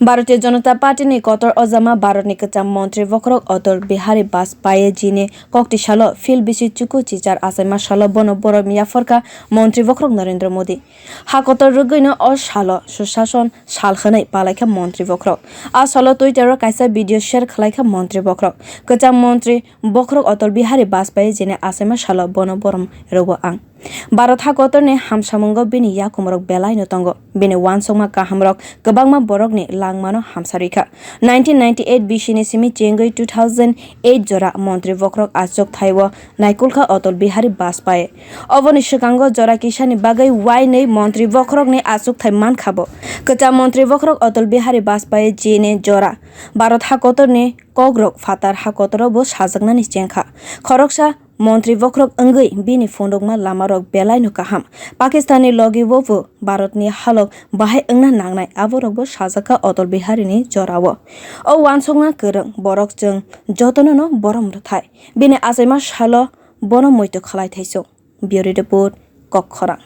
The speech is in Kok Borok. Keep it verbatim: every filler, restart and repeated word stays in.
Bharatiya Janata Party ni kotor ojama Bharat ni kwcham montri bokhorok Atal Bihari Vajpayee ji ni kokti salo phil bisi chuku chichar achaima salo bono borom yapharkha montri bokhorok Narendra Modi. Ha kotor rwgwino o salo Sushasan sal hwnwi palaikha montri bokhorok. A salo Twitter o kaisa video share khwlaikha montri bokhorok. Kwcham montri bokhorok Atal Bihari Vajpayee ji ni achaima salo bono borom rwo ang. Bharat ha kotorni hamsamungo bini yakumrok belaino tongo. Bini uansukma kahamrok kwbangma borokni langmano hamsa rwkha. Nineteen ninety-eight bisini simi chengwi two thousand eight jora montri bokhorok achukthai-o naikulkha Atal Bihari Vajpayee. Oboni swkango jora kisani bagwi uainwi montri bokhorokni achukthai mankha bo. Kwcham montri bokhorok Atal Bihari Vajpayee ji ni jora Bharat ha kotorni kokrok phatar ha kotoro bo sajaknani chengkha. Khoroksa montri bokhorok wngwi bini phunukma lamarok belaino kaham. Pakistanni logi-o bo Bharatni halok bahai wngna nangnai, aborokbo sajakha Atal Biharini jorao. O uansukna kwrwng borok chwng jotonono borom rwthai. Bini achaima salo bono muitu khlai thaisung. Bureau Report, Kokkhorang.